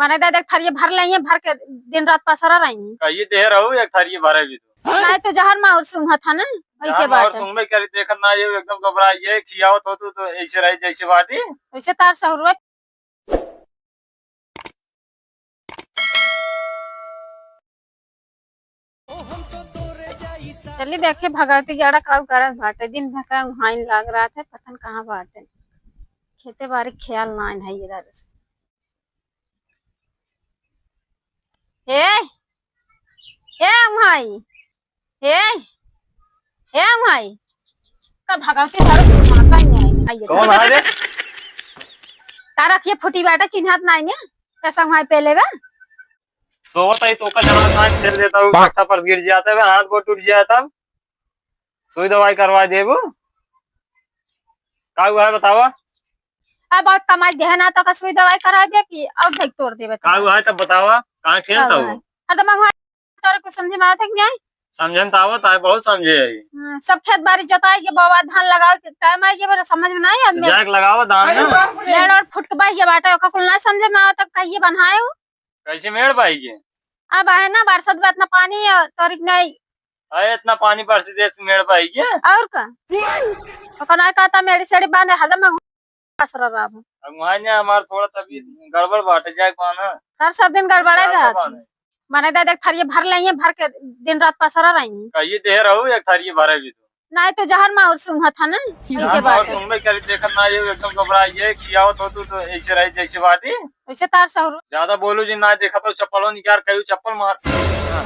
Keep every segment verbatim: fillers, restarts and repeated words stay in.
माने दादा, एक थरिये भर लेइए, भर के दिन रात पसरा रही। कहिए दे रहू, एक थरिये भरे भी तो। नहीं तो जहर माहुर सूंघत है ना, ऐसे जहर माहुर बात है। सूंघबे करी, देखत ना ये एकदम घबरा ये, खियावत हो तू तो ऐसे रही जैसे बाटी। वैसे तार सहुरुआ। चली देखे भगवती जाड़ा काऊ करत बाटे, दिन भर का उहाइन लाग रहत है, पता न कहाँ बाटे। खेते बारी ख्याल नाइन है इधर से। ए, ए उहाई, ए, ए उहाई, का भगवती जाड़ा सुनाता ही नहीं है। कौन है रे? तारा के फुटी बाटे, चिन्हत नाइन है, कैसा उहाई पहले बा? सोवत आई तो ओका जनाब हाथ फेर देता हूँ, पत्थर पर गिर जाता है, हाथ गोड़ टूट जाता है, सुई दवाई करवा देबू। का हुआ है बतावा? अब बहुत कमाई देहे ना तो का सुई दवाई करा दे पी और देख तोड़ देबे का तो। हुआ है तब बतावा, कहाँ खेलता का हुआ हूँ? है? हाँ, तो मंगवा तोरे कुछ समझ में आवत है कि नहीं? समझे में तो आवत है, बहुत समझे है। हाँ, सब खेत बारी जोताई के बाबा धान लगावे के टाइम आई के मेरा समझ में नहीं आदमी। जाके लगावा धान अरे ना। बाप रे। मेड़ और फुट के बाई के बाटे, ओका कुल ना समझ में आवत, कहिए बनाए हो। कैसे मेड़ बाई के? अब है ना बरसात में इतना पानी है, तोरी के नहीं। अरे इतना पानी बरसी देश में मेड़ बाई के? और का? ओका ना कहता मेरी सेड़ी बांधे हद में पसरा रहा। अब वहाँ ने हमार थोड़ा तबीयत गड़बड़ बाटे, जाए के बाना। हर सब दिन गड़बड़े जाए के रहत बाना। है। माने दादा एक थरिये भर लेइए, भर के दिन रात पसरा रही। कहिए दे रहू, एक थरिये भरे भी तो। नहीं तो जहर माहुर सूंघत है ना, ऐसे जहर माहुर बात है। सूंघबे करी, देखत ना ये एकदम घबरा ये, खियावत हो तू तो ऐसे रही जैसे बाटी। वैसे तार सहुर। ज्यादा बोलू जी ना, देखा तो चप्पलो निकाल, कहियो चप्पल मार। हाँ,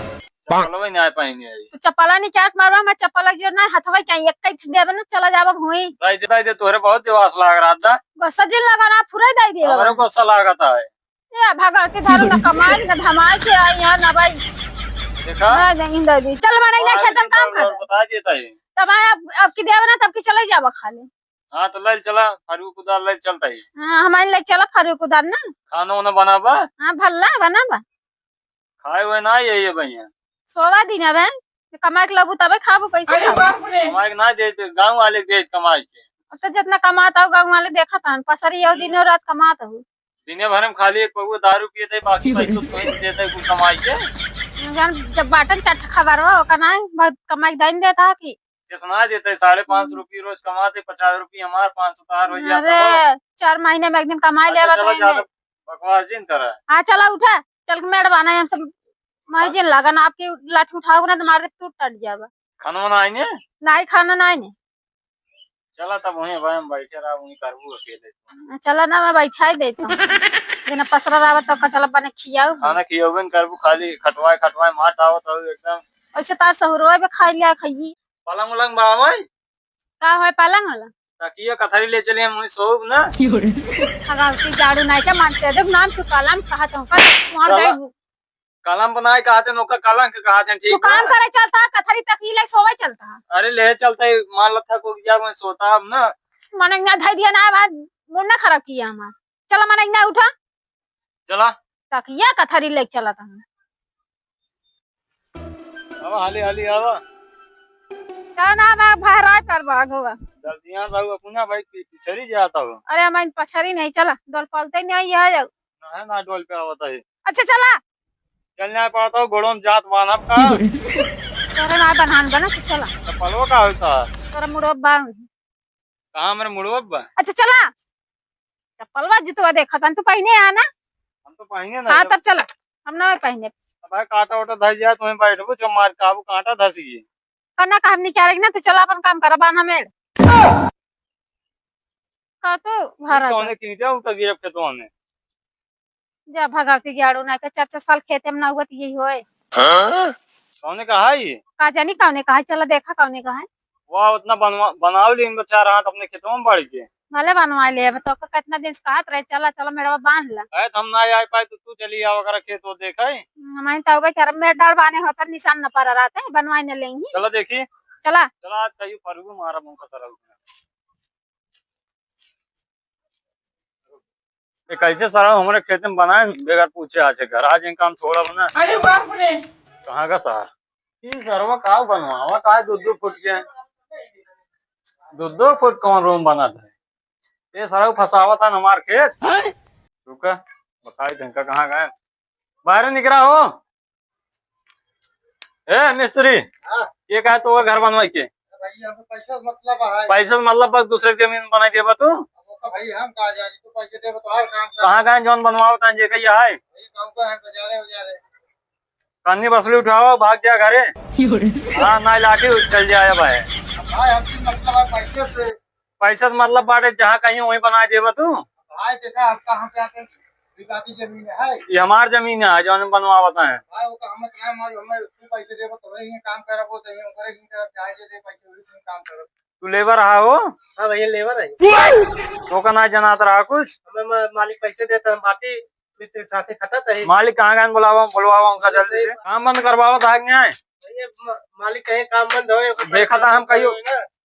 चप्पलो में ना पाएंगे ये। तो चप्पला निकाल के मारवा, मैं चप्पला जोर ना हथवा क्या एक कई देबे ना, चला जाबा भुई। दाई दे, दाई दे, तोहरे बहुत दिवास लाग रहा था। गुस्सा जिन लगा ना, फुराई दाई दे हमरे बाबा। गुस्सा लागत है। ये भगवती दारू ना कमाई ना धमाई के आई यहाँ ना भाई। देखा? ना नहीं दादी, चल मारे ना और खेतन काम कर। बता देता है। तब आए अब, अब की देवे ना, तब की चले जावा खाली। हाँ, तो ले चला, फरू कुदार ले चलता है। हाँ, हमारे ले चला फरू कुदार ना। खाना वाना बनाबा? हाँ, भल्ला बनाबा। खाए हुए ना ये, ये भैया। सोवा दिन अब है, कमाई के लगू तबे खाबू, कैसे अरे खाबू? बाप रे। कमाई के ना दे, गाँव वाले के दे कमाई के। अब तो जितना कमाता हो गाँव वाले देखत हन, पसरी यो दिनो रात कमात हो। दिने भर में खाली एक पौवा दारू पिए थे, बाकी पैसों तो नहीं देते कुल कमाई के। जब बाटन चट खबर हो, ओका ना बहुत कमाई के दाइन देता है कि कितना देते हैं? साढ़े पाँच सौ रुपये रोज कमाते, पचास रुपये हमार, पाँच सौ तार हो जाता है। अरे, चार महीने में एक दिन कमाई अच्छा, लेवा चलो, तो ज्यादा बकवास जिन करा। हाँ, चला उठा, चल के मेड़ बाना, हम सब महीजिन लागन आपकी लाठी उठाओगे ना, तुम्हारे टूट टट जावा। खाना वाना आइने? नहीं, खाना नहीं ने। चला तब वहीं भाई हम बैठे रहा, वहीं करबू अकेले। हाँ, चला ना, मैं बैठा ही देता हूँ। बिना पसरा रहा तो कचला बने खियाऊ। खाना खियाऊ बिन करबू, खाली खटवाए खटवाए मार डावत हो एकदम। ऐसे तार सहुरवा पे खाई लिया खाई। पलंग उलंग बा भाई? का है पलंग वाला? तकिया कथरी ले चले हम वहीं सोब ना। अगौती जाड़ू नाई के मन से देख नाम तू कलम कहा तो का तुम्हार चला। जाई। कलम बनाए कहते हैं, ओकर कलंक कहते हैं, तू ठीक काम बा? करे चलता, कथरी तकिया ले सोवे चलता। अरे ले चलता है, मान लगता को गया मैं सोता अब ना। मन इतना धई दिया ना, आज मूड ना खराब किया हमार। चला मन इतना उठा। चला। तकिया कथरी ले चलता हूँ। आवा, हाली, हाली आवा। का नाम है? भहराय पर बाग हुआ। जल्दियान बाबू, अपना भाई पी-, पिछड़ी जाता हो। अरे, हम पछड़ी नहीं, चला, डोल पालते नहीं आई है। ना है, ना डोल पे आवता है। अच्छा, चला। चल ना पाता हो, गोड़ों में जात बांधब का? तोरा ना बन्हान बना, तू चला। चप्पलवा का होता? तोरा मुड़वा बांध। कहाँ हमरे मुड़वा बा? अच्छा, चला। चप्पलवा, जूतवा देखत हन, तू पहिने आ ना? हम तो पहिने ना हाँ, जब तब चला, हम ना पहिने। अब भाई कांटा ओटा धस जाए, तुम्हें बैठबो, जो मार काबू कांटा धस गई। कना का हम निकाले ना, तू चला अपन काम करा, बांधा मेड़। का तू ये भरा कौने था? की क्या उठा गिरफ्त के तो हमें? जा भगवती जाड़ू ना के चार चार साल खेते में ना हुआ तो यही होए। हाँ? कौने कहा ये? का जानी कौने कहा है, चला देखा कौने कहा है। वाह, उतना बनवा-, बनाव ली इन चार हाथ अपने खेतों में बाढ़ के। भले बनवा ले, अब तो का कितना दिन से कहत रहे, चला, चला मेड़वा बांध ला। अरे तो हम ना आ पाए तो तू चली आवा करा खेत वो देखे। हमारे तो अब क्या मेड़ डाल बाने होता निशान न पड़ा रहते, बनवाए न लेंगी। चला देखी। चला। चला आज कहीं फरूबू मारा मुंह का सरल। ये कैसे सारा हमरे खेत में बनाए बगैर पूछे आज घर आज इनका हम छोड़ा बना। अरे बाप रे। कहाँ का सार? ई सरवा का बनवावा का दो दो फुट के? दो दो फुट कौन रूम बना था? ये सारा फंसावा था हमार खेत। रुका। बताई तनका कहाँ गए? बाहर निकरा हो। ए मिस्त्री, हाँ। ये कहा तो घर बनवाई के? भैया, हमें पैसा से मतलब है। पैसा से मतलब, बस दूसरे की जमीन बनाई देबा तू? अब ओका भाई हम कहा जानी, तू पैसे देबा तो हर काम कर। कहाँ गए जौन बनवाओ तान जे कहिया है? वही गाँव का है, बाजारे, बाजारे। कन्नी बसली उठाओ, भाग जा घरे। हाँ, ना लाठी चल जाए भाई। अब भाई, हमसे मतलब है पैसे से। पैसा से मतलब बाटे, जहाँ कहीं वहीं बनाए देबा तू। भाई देखा, हम कहाँ पे आके विकाती जमीन है। ये हमार जमीन है, जौन हम बनवावत हैं। भाई, वो तो हमें क्या मालूम, हमें उसको पैसे देबो, तो वही काम करब, वो तो यहीं करे ही करब, चाहे जे दे पैसे, वही काम करब। तू लेबर रहा हो? हाँ भैया, लेबर है। तो का ना जनात रहा कुछ? हमें मा-, मालिक पैसे देता, हम बाटी मिस्त्री के साथे खटत है। मालिक कहाँ गए, बुलावा, बुलवावा उनका जल्दी से। काम बंद करवावत है कि नहीं? भैया, मा-, मालिक कहे काम बंद होए, देखा था हम कहियो।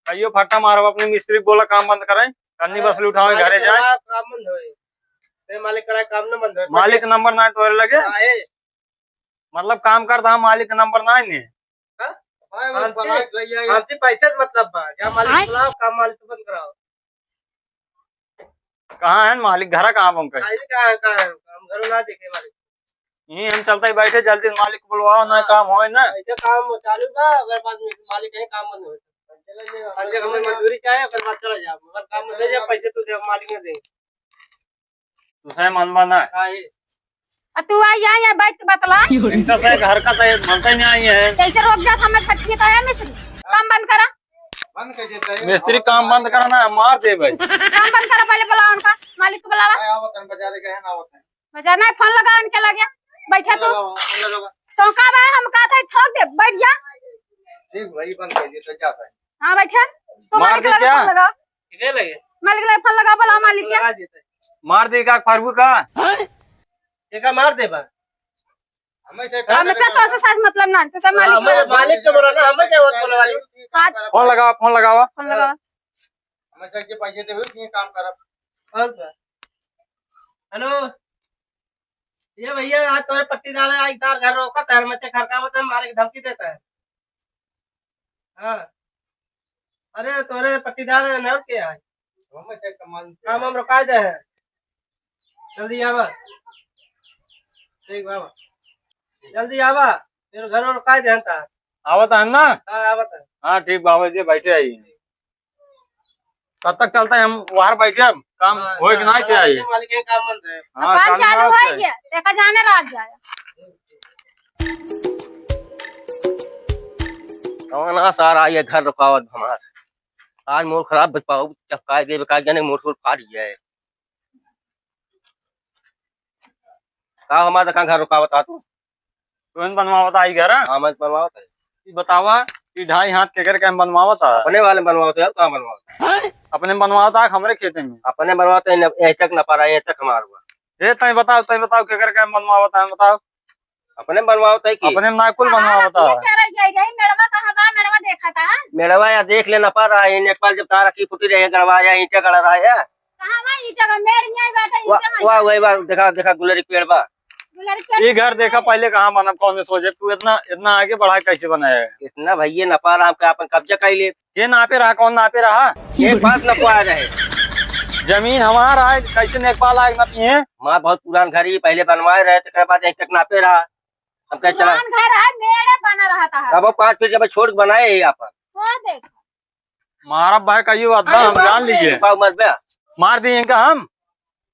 कहियो फट्टा मारब अपने मिस्त्री, बोला काम बंद करें, कन्नी बसली उठावे, मालिक घरे जाए। करा काम बंद होए। ए, मालिक करा काम न बंद होए। मालिक नंबर ना तोरे लगे? हाँ, ए। मतलब काम करता हम, मालिक नंबर ना ने। हाँ? भाई, वो हम बुलाए के ले आए। हमसे पैसे से मतलब बा, जा मालिक आए? बुलाओ, काम मालिक से बंद कराओ। कहाँ है मालिक? घरा कहाँ बा उनका? मालिक कहाँ है, कहाँ है? हम घरों ना देखे मालिक। यहीं हम चलते ही बैठे, जल्दी मालिक को बुलवाओ, ना हाँ। काम होए ना। ऐसे काम चालू बा, अगर बाद में मालिक कहीं काम बंद होए। पैसे ले ले, अब जब हमें मजदूरी चाहे, ओकर बाद चला जाओ। अगर काम बंद हो जाए, पैसे तो जब मालिक ने देंगे। तुसे मन बना। हाँ, ये। आ तू आई, आई, आई, बैठ के बतला। इनका से घर का तो ये बनते नहीं आई है। कैसे रोक जात हमें फटकी तो है मिस्त्री? काम बंद करा। बंद कर देता है। मिस्त्री काम बंद करना है, मार दे भाई। काम बंद करा, पहले बुलाओ उनका, मालिक को बुलावा। आए, आवत हैं, बाजारे गए हैं, आवत हैं। बजा नहीं, फोन लगा उनके लगे, बैठा तू। लगावा, फोन लगावा। तो का भाई, हम कहते हैं, ठोक दे, बैठ जा। ठीक भाई, बंद कर दिया, तो जा भाई। हाँ, बैठा। तो मार मालिक दे लगे क्या? फोन लगा। ठीक है लगे। मालिक लगे फोन लगा, बोला मालिक क्या? लगा देते हैं। मार दे का, फारू का? ये का मार दे बा? हमें से हमें से तो ऐसे साथ मतलब ना, तो सब मालिक हमें लगा। मालिक के बोला ना, हमें क्या बात बोले वाली? हाँ। फोन लगावा, फोन लगावा। फोन लगावा। हमें से के पैसे दे, ये काम करब। और क्या? हेलो, ये भैया, आज तोरे पट्टीदार है, आज तार घर रोका, तार में से घर का मतलब मारे की धमकी देता है। हाँ। अरे, तोरे पट्टीदार है ना, और क्या है? हम ऐसे कमाल से काम हम रुकाए दे हैं। जल्दी आवा। ठीक बाबा। जल्दी आवा। फिर घर और रुकाए दे हैं तार। आवत है ना? हाँ, आवत है। हाँ, ठीक बाबा जी, बैठे आई। तब तक चलता है, हम बाहर बैठे, अब काम हाँ, होए के हाँ, ना हाँ, चाहिए। मालिक के काम बंद है। हाँ, काम चालू चालू ना होए होए। गया, देखा जाने लाग जाए। कौन आ सारा ये घर रुकावत हमार? आज मोर खराब बच पाऊ, चपकाए दे, का जाने मोर सोर फाट गया है। का हमार तक घर रुकावत आ तू? तुहन बनवावत आई घर? हाँ, मैं बनवावत है। ई बतावा, ई ढाई हाथ केकर के हम बनवावत आ? अपने वाले बनवावत है, और कहाँ बनवावत है? अपने बनवावत आ, हमरे खेते में। अपने बनवावत है, न-, यहीं तक न पा रहा है, यहीं तक हमार हुआ। ए, तैं बताओ, तैं बताओ, केकर के हम बनवावत आ, बताओ। अपने बनवावत है कि? अपने ना कुल बनवावत आ। ये चरा जाई रही, मेड़वा कहाँ बा? मेड़वा देखा था? मेड़वा या देख ले, न पा रहा है, एक बार जब तार की फुटी रही है, गड़वा या ईंटे गड़ रहा है। कहाँ बा ईंटे का? मेड़ नहीं बाटे, वा-, ईंटे में वाह, जाए। वही बात, देखा, देखा, गुलरी पेड़ बा। गुलरी पेड़ ये घर देखा पहले कहाँ बना, कौन में सोचे तू इतना, इतना आगे बढ़ा कैसे बनाया है? इतना भैया न पा रहा, हमका अपन कब्जा कर ले। ये नापे रहा, कौन नापे रहा? ये बात न पा रहे। जमीन हमार है, कैसे नेकपाल आए ना पिए? माँ बहुत पुरान घर ही पहले बनवाए रहे, तेकर बाद यहीं तक नापे रहा। हम कहे चला। पुरान घर है, मेड़े बना रहा था। तब वो पाँच फीट जब छोड़ के बनाए ही अपन। कौन देख? मारा भाई कहियो अद्धा हम जान लीजिए। तू का मर बे? मार दी इनका हम।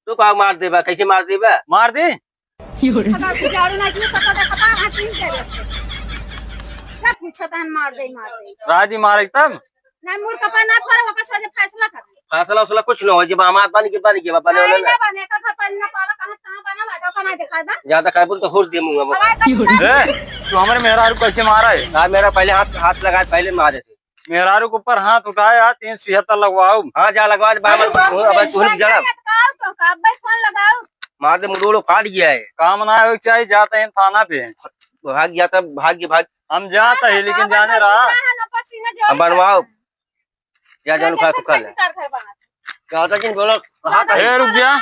तू का मार देबा? कैसे मार देबा? मार दी। अगर तू झाड़ू ना किए, सब पता, पता है, तीन तेरे छे। क्या पूछा था, मार दे, मार दे। राजी मारे तब? नहीं, मूड का पर ना पड़े, ओकर सोचे फैसला कर। फैसला उसला कुछ न हो, जब हमार बन के, बन के, बने वाला नहीं, ना। ना बने, का घर पर ना पाला, कहाँ, कहाँ बना, बाटा बना दिखा दा। ज्यादा करबो तो हुर दे मुंह में। हमारे ए, तू हमरे मेहरारू कैसे मारा है? हाँ, मेरा पहले हाथ, हाथ लगाए, पहले मारे थे। मेहरारू के ऊपर हाथ उठाए, हाथ तीन सिहत्तर लगवाओ। हाँ, जा लगवा दे, बाबा, अरे बाप तू, अब रे, तू रुक जा। लगाओ तो, अब भाई फोन लगाओ। मार दे, मुड़ोड़ो फाट गया है। काम ना हो चाहिए, जाते हैं थाना पे। भाग गया तब, भाग गया, भाग। हम जाते हैं, लेकिन जाने रहा। हम बनवाओ। जा, जा, उठा, उठा ले। चाचा जी ने बोला, हाथ ए, रुक जा।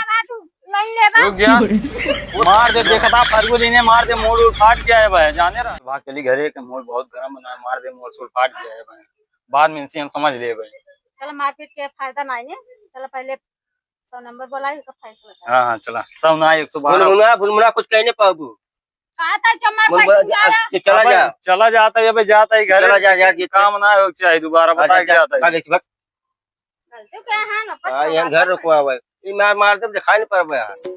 लाइन ले बा। रुक जा। मार दे, देखा था, फरगुदी ने मार दे, मोड़ उड़ फाट गया है भाई, जाने रहा। भाग चली घरे के, मोड़ बहुत गरम बना है, मार दे, मोड़ सोड़ फाट गया है भाई। बाद में इनसे हम समझ ले भाई। चलो, मारपीट के फायदा नहीं है, चलो पहले सौ नंबर बोलाई, ओकर फैसला कर। हाँ, हाँ, चला। सौ ना, एक सौ बारह। भुनभुना, भुनभुना कुछ कहे नहीं पाबू। कहा था, चम्मा मुन पैसा बोला, नहीं आया। तू चला अबे, जा। चला जाता है, अबे जाता है घरे। चला जा, जा, जा। काम ना हो चाहे, दोबारा अच्छा, बता के जा, जाता है। भाग, भाग। गलती क्या है ना, हाँ, यहाँ घर रुकवा हुआ है। ये मार, मार दे, दिखाई नहीं पड़ रहा है।